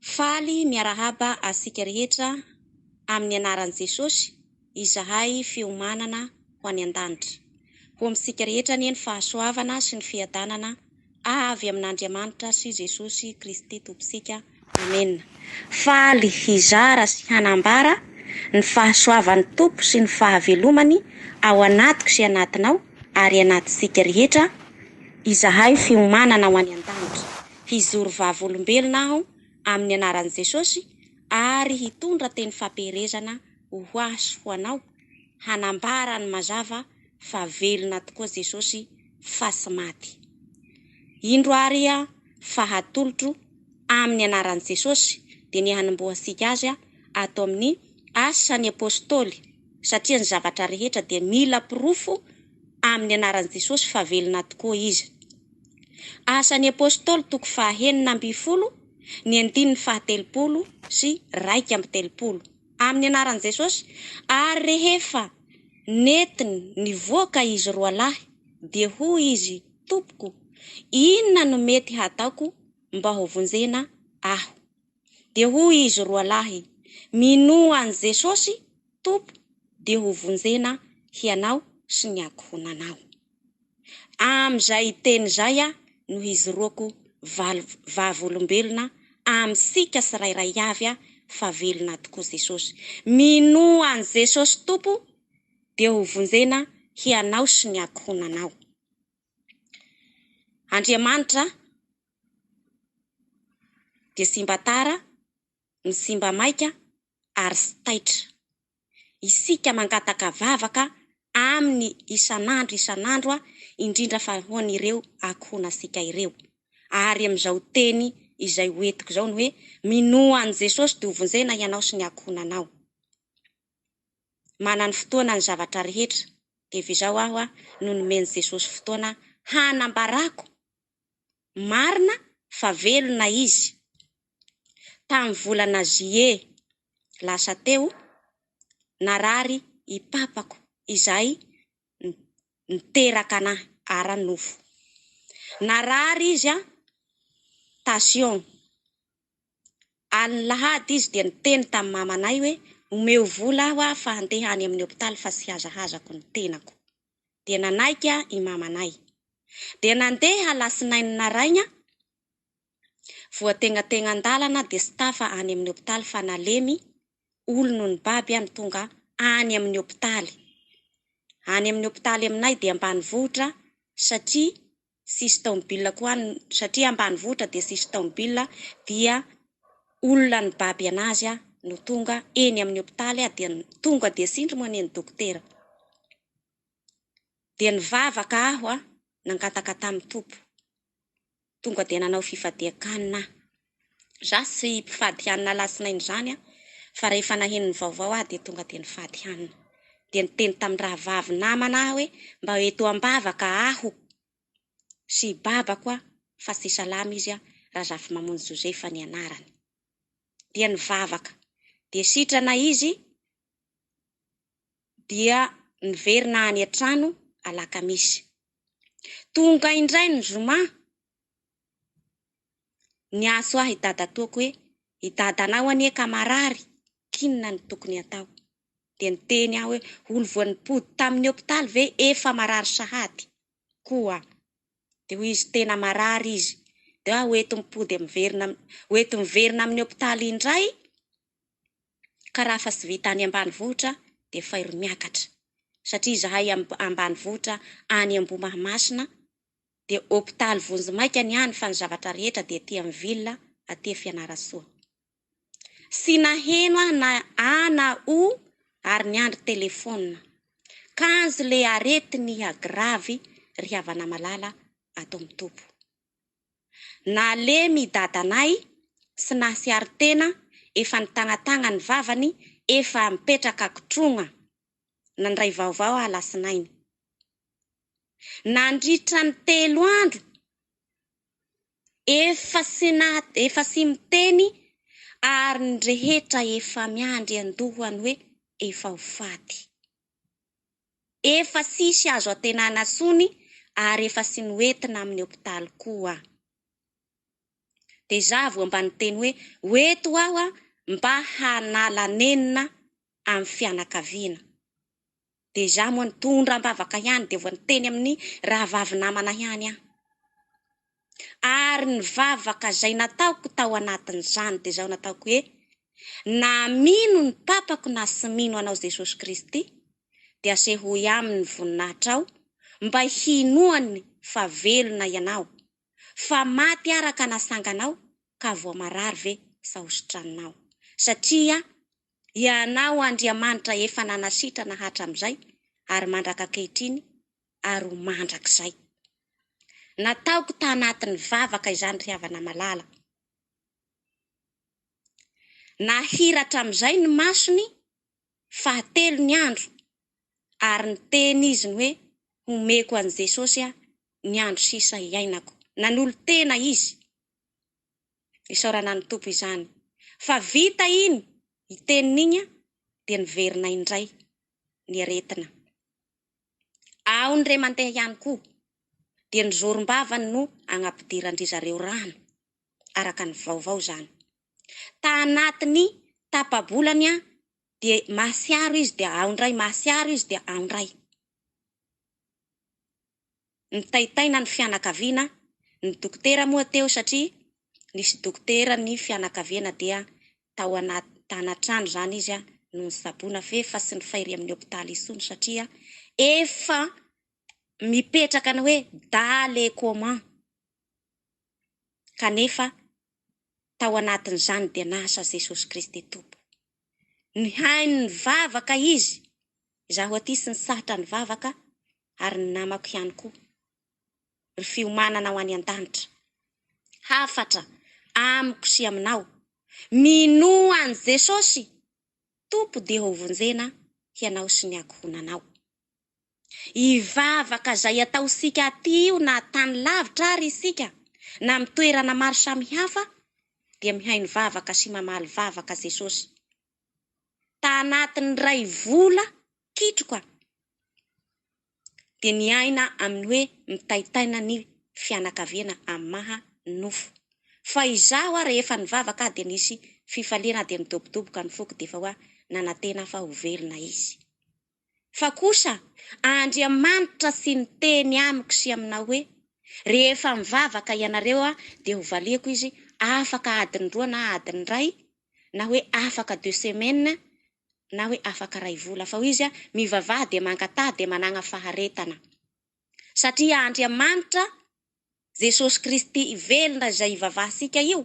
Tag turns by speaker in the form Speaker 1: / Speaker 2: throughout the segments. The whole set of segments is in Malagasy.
Speaker 1: Faly miarahaba antsika rehetra amin'ny anaran'i Jesosy izahay fiomanana ho any an-danitra. Ho amintsika rehetra anie ny fahasoavana sy ny fiadanana avy amin'Andriamanitra sy Jesosy Kristy Tompontsika. Amena. Faly hizara sy hanambara ny fahasoavan'ny Tompo sy ny fahavelomany ao anatiko sy anatinao ary anatintsika rehetra izahay fiomanana ho any an-danitra. Hijoro vavolombelona aho amin'ny anaran'i Jesosy ary hitondra teny fampiherezana ho ahy sy ho anao, hanambara ny mazava fa velona tokoa Jesosy fa tsy maty. Indro ary fa hatolotro amin'ny anaran'i Jesosy dia ny hanombohantsika azy ato amin'ny Asan'ny Apostoly satria ny zavatra rehetra dia mila porofo amin'ny anaran'i Jesosy fa velona tokoa Izy. Asan'ny Apostoly toko faha-16 ny andininy faha-30 sy 31. Amin'ny anaran'i Jesosy, ary rehefa nentiny nivoaka izy roalahy, dia hoy izy, Tompoko, inona no mety hataoko mba ho vonjena aho? Dia hoy izy roalahy, Minoa an'i Jesosy Tompo, dia ho vonjena hianao sy ny ankohonanao. Amin'izay teny izay no hijoroako vavolombelona amintsika tsirairay avy fa velona tokoa Jesosy. Minoa an'i Jesosy Tompo dia ho vonjena hianao sy ny ankohonanao. Andriamanitra dia tsy mba tara, no tsy mba maika ary tsy taitra. Isika mangataka vavaka aminy isan'andro isan'andro, indrindra fa ho an'ireo ankohonantsika ireo. Ary amin'izao teny izay hoentiko izao ny hoe minoa an'i Jesosy dia ho vonjena ianao sy ny ankohonanao. Manana fotoana ny zavatra rehetra, dia avy izao aho no nomen'i Jesosy fotoana hanambarako marina fa velona izy. Tamin'ny volana juillet lasa teo, narary i papako izay niteraka anahy ara-nofo. Narary izy tension. Alin'ny lahady izy dia niteny tamin'ny mamanay hoe omeo vola aho fa handeha any amin'ny hopitaly fa tsy hazahazako ny tenako. Dia nanaiky i mamanay. Dia nandeha alatsinainy naraina, voategnategnan-dalana dia tsy tafa any amin'ny hopitaly fa nalemy olona nibaby no tonga any amin'ny hopitaly. Any amin'ny hopitaly aminay dia ambanivohitra satria tsisy tomobile koa any, satria ambanivohitra dia tsisy tomobile dia olona nibaby anazy no tonga eny amin'ny hopitaly dia tonga dia sindry moa anie ny dokotera. Dia nivavaka aho nangataka tamin'ny Tompo. Tonga dia nanao fifadian-kanina aho. Za tsy mpifady hanina alatsinainy izany fa rehefa naheno ny vaovao aho dia tonga dia nifady hanina. Dia niteny tamin'ny rahavavy namana aho hoe mba eto am-bavaka aho sy babako fa tsy salama izy Razafimamonjy Josefa ny anarany. Dia nivavaka. Dia sitrana izy dia niverina any an-trano alakamisy. Tonga indray ny zoma, niantso ahy dadatoako hoe i dadanao anie ka marary, k'inona no tokony atao? Dia niteny aho hoe olo vao nipody tamin'ny hopitaly ve efa marary sahady koa? Dia hoy izy tena marary izy. Dia aho hoenti mipody miverina, hoenti miverina amin'ny hopitaly indray, ka raha fa tsy vita any ambanivohitra dia fairo miakatra. Satria izahay ambanivohitra any Ambohimahamasina dia hopitaly vonjimaika ny any fa ny zavatra rehetra dia aty amin'ny ville aty Fianarantsoa. Tsy naheno aho na A na O ary niandry telefona. Kanjo le aretiny gravy ry havana malala ato amin'ny Tompo. Nalemy i dadanay tsy nahatsiaro tena, efa nitagnatagna ny vavany, efa mipetraka kitrogna. Nandray vaovao aho alatsinainy. Nandritra ny 3 andro efa tsy na, efa tsy miteny ary ny rehetra efa miandry an-dohany hoe efa ho faty. Efa tsisy azo antenana intsony ary efa tsy noentina amin'ny hopitaly koa. Dia izaho vao mba niteny hoe, ho eto aho mba hanala nenina amin'ny fianakaviana. Dia izaho moa nitondra am-bavaka ihany dia vao niteny amin'ny rahavavy namana ihany aho. Ary ny vavaka izay nataoko tao anatin'izany dia izao nataoko hoe, na mino ny papako na tsy mino anao Jesosy Kristy dia asehoy aminy ny voninahitrao mba hinoany fa velona ianao, fa maty araka nasanganao ka vao marary ve sa hositraninao? Satria Ianao Andriamanitra efa nanasitrana hatramizay ary mandrak'ankehitriny ary ho mandrakizay. Nataoko tanatin'ny vavaka izany ry havana malala. Nahiratra amin'izay ny masony fahatelo ny andro ary niteny izy ny hoe homeko an'i Jesosy ny andro sisa iainako. Nanolo-tena izy. Isaorana ny Tompo izany. Fa vita iny iteniny iny dia niverina indray ny aretina. Ao ny re mandeha ihany koa dia ny zorom-bavany no agnapidiran-dry zareo rano, araka ny vaovao izany. Tanatin'ny tapa-bolany dia mahatsiaro izy dia ao indray, mahatsiaro izy dia ao indray. Nitaitaina ny fianakaviana, ny dokotera moa teo satria nisy dokotera ny fianakaviana dia tao anaty tana-trano izany izy no nitsaboana f'efa tsy nifairy amin'ny hopitaly intsony satria efa mipetraka ny hoe dans le coma kanefa tao anatin'izany dia nasa Jesosy Kristy Tompo. Nihaino nivavaka izy, izaho aty tsy nitsahatra nivavaka ary ny namako ihany koa. Ry fiomanana ho any an-danitra. Hafatra amiko sy aminao, minoa an'i Jesosy Tompo dia hovonjena hianao sy ny ankohonanao. Hivavaka izay ataontsika aty io na tany lavitra ary isika na amin'ny toerana maro samihafa dia mihaino vavaka sy mamaly vavaka Jesosy. Tanatin'ny iray vola kitroka dia niaina amin'ny hoe mitaitaina ny fianakaviana amin'ny maha nofo. Fa izaho aho rehefa nivavaka aho dia nisy fifaliana dia nidobodoboka ny foko dia efa hoa nanantena aho fa ho velona izy. Fa kosa Andriamanitra tsy niteny amiko sy aminao hoe, Rehefa mivavaka ianareo aho dia ho valiako izy afaka adiny roa na adiny iray na hoe afaka deux semaines na hoe afaka ray vola. Fa hoy izy, mivavaha dia mangataha dia managna faharetana. Satria Andriamanitra, Jesosy Kristy velona izay ivavahantsika io,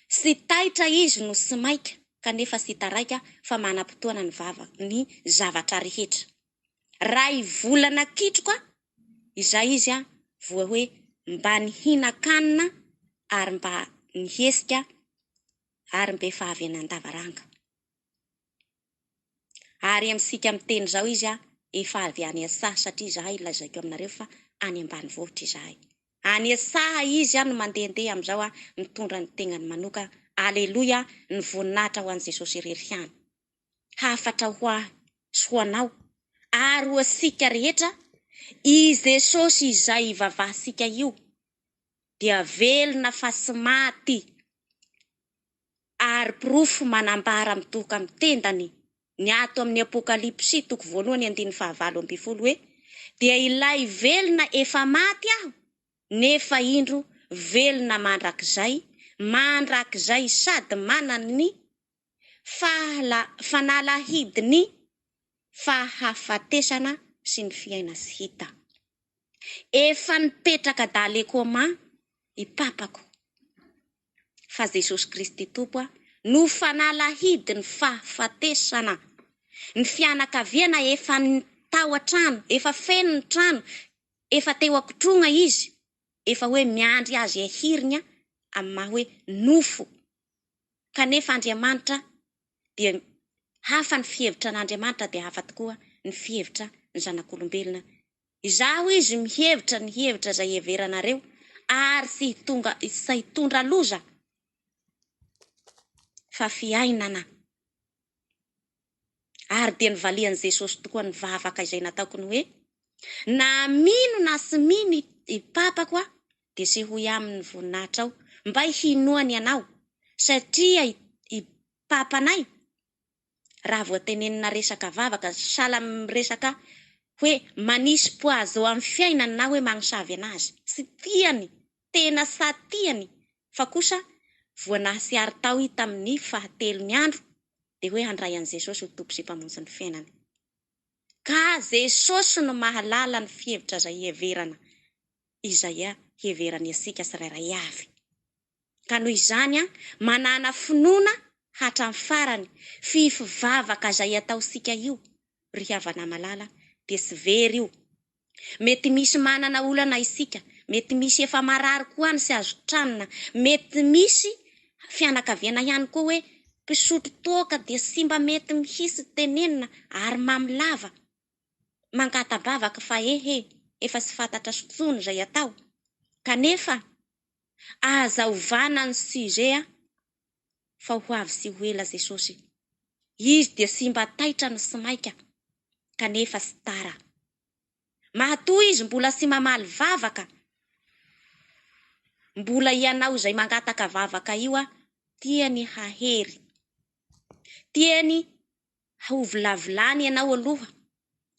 Speaker 1: Tsy taitra izy no tsy maika kanefa tsy taraika fa manam-potoana ny vava ny zavatra rehetra. Ray volana kitroka izay izy voa hoe mba nihinan-kanina ary mba nihetsika ary mba efa avy any an-davaranga. Ary amintsika miteny izao izy efa avy any an-tsaha satria izahay lazaiko aminareo fa any ambanivohitra izahay. Any an-tsaha izy no mandehandeha amin'izao mitondra ny tegnany manoka. Aleloia, ny voninahitra ho an'i Jesosy irery ihany. Hafatra ho ahy sy ho anao ary ho antsika rehetra, i Jesosy izay ivavahantsika io dia velona fa tsy maty. ary porofo manambara mitohoka amin'ny tendany ny ato amin'ny Apokalypsy toko voalohany andininy faha-18 hoe, Dia ilay velona efa maty aho, nefa indro velona mandrakizay, mandrakizay sady manana ny fahala fanalahidin'ny fahafatesana sy ny fiaina tsy hita. Efa nipetraka dans le coma i papako. Fa Jesosy Kristy Tompo no fanalahidin'ny fahafatesana. Ny fianakaviana efa tao an-trano, efa feno ny trano, efa teo an-kotrogna izy, efa hoe miandry azy ahirigna amin'ny maha hoe nofo. Kanefa Andriamanitra dia hafa ny fihevitra an'Andriamanitra dia hafa tokoa ny fihevitra ny zanak'olombelona Izaho izy mihevitra ny hevitra izay heveranareo ary tsy hitonga tsy hitondra loza fa fiainana. Ary dia nivalian'i Jesosy tokoa ny vavaka izay nataoko ny hoe, na mino na tsy mino i papako aho dia sehoy aminy ny voninahitrao mba hinoany anao satria i papanay raha vao tenenina resaka vavaka sahala miresaka hoe manisy poison amin'ny fiainany na hoe magnosavy anazy tsy tiany tena sa tiany fa kosa voa nahasiary tao i tamin'ny fahatelony andro dia hoe handray an'i Jesosy ho Tompo sy Mpamonjy ny fiainany. Ka Jesosy no mahalala ny fihevitra izay hiheverana izay hiheverany antsika tsirairay avy. Ka noho izany manàna finoana hatramin'ny farany, f'if vavaka izay ataontsika io ry havana malala dia tsy very io. Mety misy manana olana isika, mety misy efa marary koa any tsy azo tranona, mety misy fianakaviana ihany koa hoe mpisotro toaka dia tsy mba mety mihitsy tenenina ary mamy lava, mangata-bavaka fa ehe efa tsy fantatra intsony izay atao, kanefa aza ovana ny sujet a! fa ho avy tsy ho ela Jesosy, Izy dia tsy mba taitra no tsy maika kanefa tsy tara. Matoa Izy mbola tsy mamaly vavaka, mbola ianao izay mangataka vavaka io a, tiany hahery, tiany ho vilavilany ianao aloha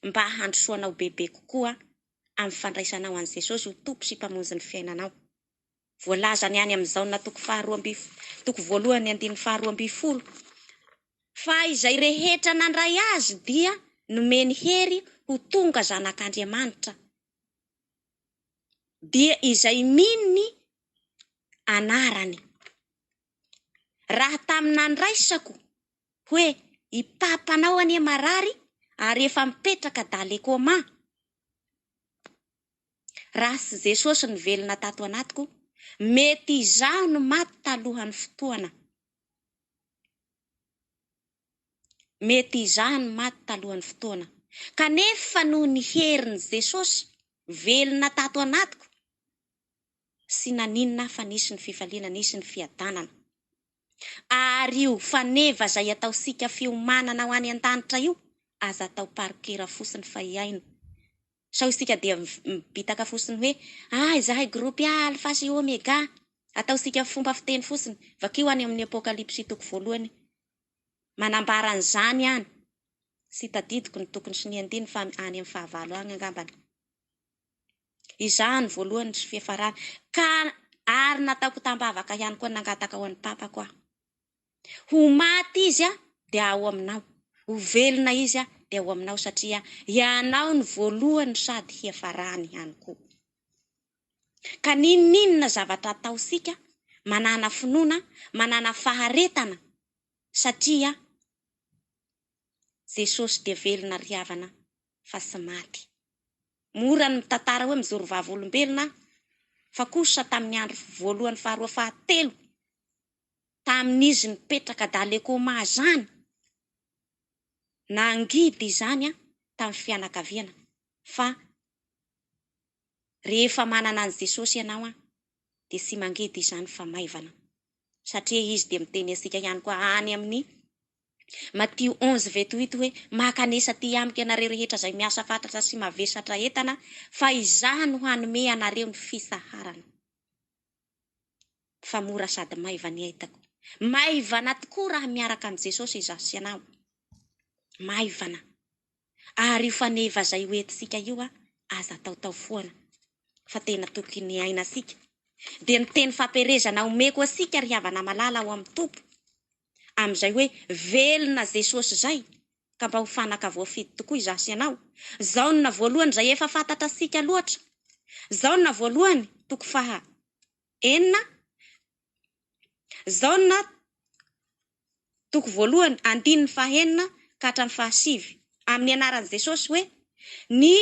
Speaker 1: mba handrosoanao bebe kokoa amin'ny fandraisanao an'i Jesosy ho Tompo sy Mpamonjy ny fiainanao. Voalazany any amin'ny Jaona toko faharoa amby toko voalohany andininy faharoa ambin'ny folo fa izay rehetra nandray azy dia nomeny hery ho tonga zanak'Andriamanitra, dia izay mino ny anarany. Raha tamin'ny nandraisako hoe i papanao anie marary ary efa mipetraka dans le coma, raha tsy Jesosy ny velona tato anatiko, mety izaho no maty talohan'ny fotoana. Mety izaho no maty talohan'ny fotoana. Kanefa noho ny herin'i Jesosy velona tato anatiko, sy naninona fa nisy ny fifaliana, nisy ny fiadanana. Ary io faneva izay ataontsika fiomanana ho any an-danitra io, aza atao par cœur fotsiny fa hiaino. Sao isika dia mibitaka fotsiny hoe ah izahay groupe Alpha sy Omega, ataontsika fomba fiteny fotsiny. Vakio any amin'ny Apokalypsy toko voalohany, manambara an'izany any. Tsy tadidiko ny tokony sy ny andininy fa any amin'ny fahavalo any angambany. Izaho ny voalohany sy fiafarany. Ka ary nataoko tambavaka ihany koa nangataka ho an'ny papako aho. Ho maty izy dia ao aminao, ho velona izy dia ao aminao satria ianao ny voalohany sady hiafarany ihany koa. Ka n'inon'inona zavatra ataontsika, manana finoana, manana faharetana satria Jesosy dia velona ry havana fa tsy maty. Mora ny mitantara hoe mijoro vavolombelona aho fa kosa tamin'ny andro voalohany faharoa fahatelo tamin'izy nipetraka dans le coma zany, nangidy izany tamin'ny fianakaviana fa rehefa manana an'i Jesosy ianao dia tsy mangidy izany fa maivana satria izy dia miteny antsika ihany koa any amin'ny Matio onze 28 hoe mankanesa aty amiko ianareo rehetra izay miasa fatratra sy mavesatra entana fa izaho no hanome anareo ny fisaharana. Fa mora sady maivana ny entako. Maivana tokoa raha miaraka amin'i Jesosy izaho sy ianao. Maivana. Ary io faneva izay hoentintsika io aza ataotao foana fa tena tokony hiainantsika. Dia ny teny fampielezana omeko antsika ry havana malala ao amin'ny Tompo amin'izay hoe velona Jesosy izay ka mba ho fanaka voafidy tokoa izaho sy ianao. Jaona voalohany izay efa fantatra antsika loatra. Jaona voalohany toko faha enina. Jaona toko voalohany andininy fahenina ka hatramin'ny fahasivy amin'ny anaran'i Jesosy hoe ny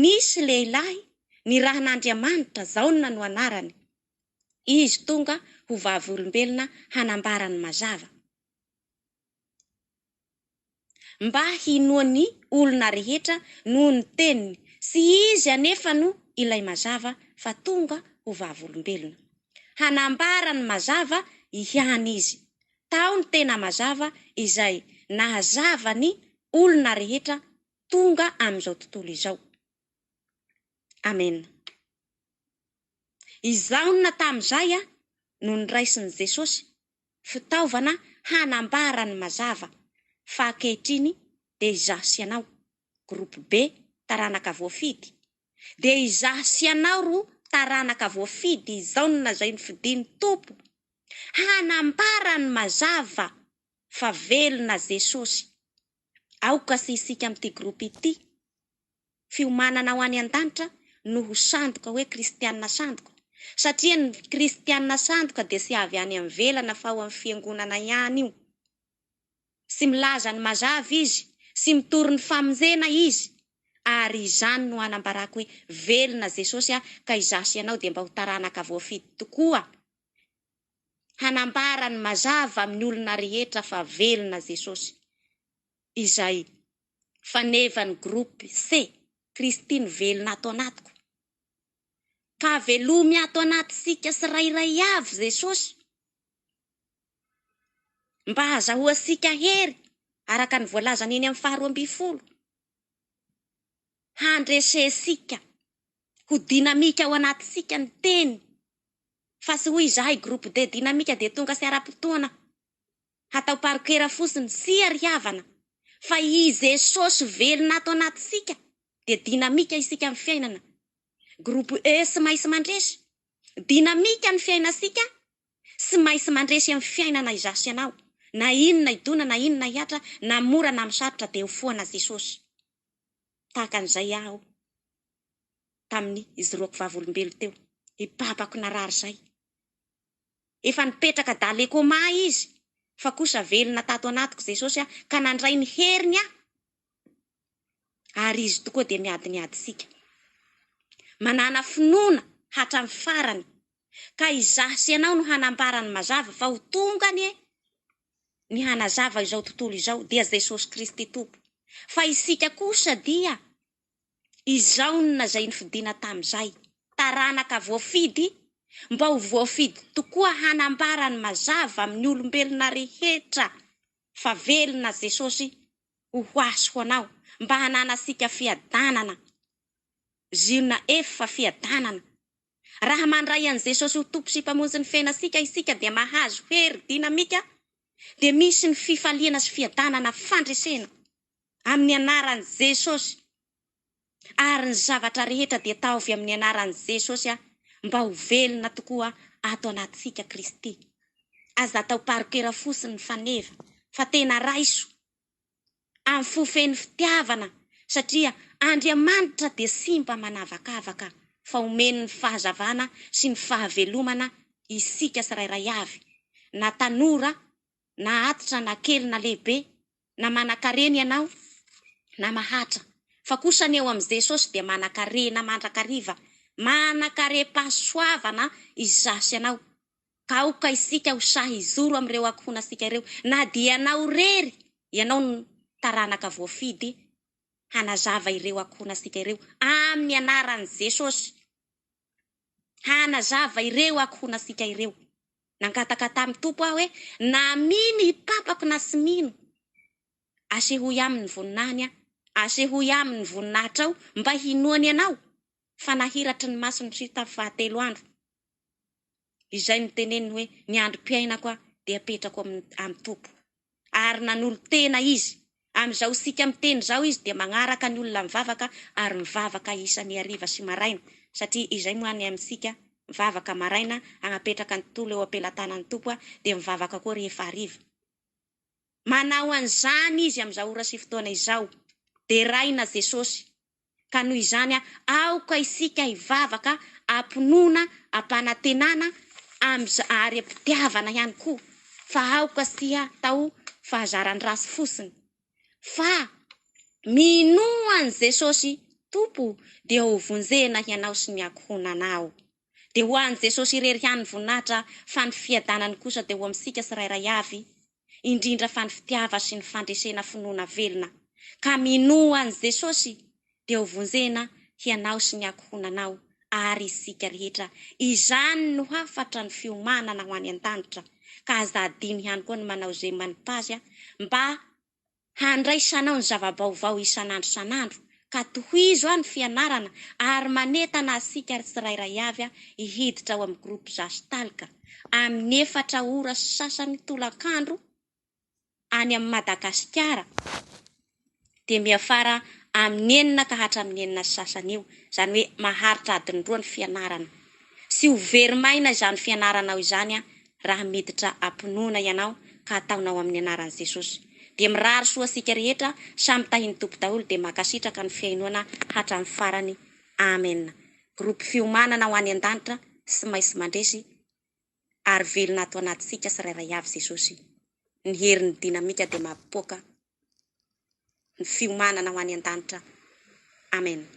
Speaker 1: nisy lehilahy nirahin'Andriamanitra, Jaona no anarany. Izy tonga ho vavolombelona hanambara ny mazava mba hinoan'ny olona rehetra noho ny teniny. Tsy izy anefa no ilay mazava fa tonga ho vavolombelona. Hanambara ny mazava ihany izy. Tao ny tena mazava izay nahazava ny olona rehetra tonga amin'izao tontolo izao. Amen. I Jaona tamin'izay. no noraisin'i Jesosy fitaovana hanambara ny mazava fa ankehitriny dia izaho sy ianao, groupe B, taranaka voafidy, dia izaho sy ianao ro taranaka voafidy izao no lazain'ny fidin'ny Tompo hanambara ny mazava fa velona Jesosy. Aoka sy isika amin'ity groupe ity fiomanana ho any an-danitra no ho sandoka hoe kristiana sandoka satria ny kristiana sandoka dia tsy avy any anvelana fa ao amin'ny fiangonana ihany io. Tsy milaza ny mazava izy, tsy mitory ny famonjena izy ary izany no anambarako hoe velona Jesosy a ka izaho sy ianao dia mba ho taranaka voafidy tokoa hanambara ny mazava amin'ny olona rehetra fa velona Jesosy izay fanevan'ny groupe C Kristy no velona ato anatiko ka velomy ato anatintsika tsirairay avy Jesosy mba hazahoantsika hery araka ny voalazany eny amin'ny faharoa ambin'ny folo handresentsika ho dinamika ao anatintsika ny teny fa tsy hoy izahay groupe D dinamika dia tonga sy ara-potoana hatao par cœur fotsiny sy ary havana fa i Jesosy velona ato anatintsika dia dinamika isika amin'ny fiainana. Groupe E tsy maintsy mandresy. Dinamika ny fiainantsika tsy maintsy mandresy amin'ny fiainana izaho sy ianao. Na inona idona na inona hiatra na mora na misarotra dia ho foana Jesosy. Tahaka an'izay aho tamin'ny ijoroako vavolombelo teo. I babako narary izay. Efa nipetraka dans le coma izy fa kosa velona tato anatiko Jesosy aho ka nandray ny heriny aho. Ary izy tokoa dia miady ny adisika. Manana finoana hatramin'ny farany ka izaho sy ianao no hanambara ny mazava fa ho tonga anie ny hanazava izao tontolo izao dia Jesosy Kristy Tompo. Fa isika kosa dia izao no izay nofidina tamin'izay taranaka voafidy mba ho voafidy tokoa hanambara ny mazava amin'ny olombelona rehetra fa velona Jesosy ho azy ho anao mba hananantsika fiadanana. Ziona efa fiadanana. Raha mandray an'i Jesosy ho Tompo sy Mpamonjy ny fiainantsika isika dia mahazo hery dinamika dia misy ny fifaliana sy fiadanana fandresena amin'ny anaran'i Jesosy. Ary ny zavatra rehetra dia taovy amin'ny anaran'i Jesosy aho mba ho velona tokoa ato anatintsika Kristy. Aza atao par cœur fotsiny ny faneva fa tena raiso amin'ny fo feno fitiavana satria Andriamanitra dia tsy mba manavakavaka fa omeny ny fahazavana sy ny fahavelomana isika tsirairay avy na tanora na antitra na kely na lehibe na manan-karena ianao na mahatra fa kosa ny eo amin'i Jesosy dia manan-karena mandrakariva manan-karem-pahasoavana izaho sy ianao ka aoka isika ho sahy hijoro amin'ireo ankohonantsika ireo na dia ianao irery ianao no taranaka voafidy hanazava ireo ankohonantsika ireo amin'ny anaran'i Jesosy hanazava ireo ankohonantsika ireo. Nangataka tamin'ny Tompo aho hoe na mino i papako na tsy mino asehoy aminy ny voninahiny aho, asehoy aminy ny voninahitrao mba hinoany anao fa nahiratry ny masony sy tamin'ny fahatelo andro. Izay no teneniny hoe ny androm-piainako aho dia apetrako amin'ny Tompo. Ary nanolo-tena izy. Amin'izao isika miteny izao izy dia magnaraka ny olona mivavaka ary mivavaka isan'ny hariva sy maraina satria izay moa any amintsika mivavaka maraina hagnapetraka ny tontolo eo am-pelatanan'ny Tompo dia mivavaka koa rehefa hariva. Manao an'izany izy amin'izao ora sy fotoana izao. Deraina Jesosy. Ka noho izany aoka isika hivavaka am-pinoana, am-panantenana ary am-pitiavana ihany koa fa aoka tsy hatao fahazaran-dratsy fotsiny fa minoa an'i Jesosy Tompo dia ho vonjena hianao sy ny ankohonanao. Dia ho an'i Jesosy irery ihany ny voninahitra fa ny fiadanany kosa dia ho amintsika tsirairay avy indrindra fa ny fitiava sy ny fandresena finoana velona. Ka minoa an'i Jesosy dia ho vonjena hianao sy ny ankohonanao ary isika rehetra. Izany no hafatra ny fiomanana ho any an-danitra. Ka aza adino ihany koa ny manao j'aime ny page mba handraisanao ny zava-baovao isan'andro isan'andro. Ka tohizo an ny fianarana ary manentana antsika tsirairay avy hiditra ao amin'ny groupe Zastalk amin'ny efatra ora sy sasany tolakandro any amin'i Madagasikara dia miafara amin'ny enina ka hatramin'ny enina sy sasany eo, izany hoe maharitra adiny roa ny fianarana. Tsy ho very maina izany fianaranao izany raha miditra am-pinoana ianao ka ataonao amin'ny anaran'i Jesosy. Dia mirary soa antsika rehetra, samy tahin'ny Tompo daholo dia mankasitraka ny fihainoana hatramin'ny farany. Amen. Groupe fiomanana ho any an-danitra tsy maintsy mandresy ary velona ato anatintsika tsirairay avy Jesosy. Ny herin'ny dynamique dia mampipoaka ny fiomanana ho any an-danitra. Amen.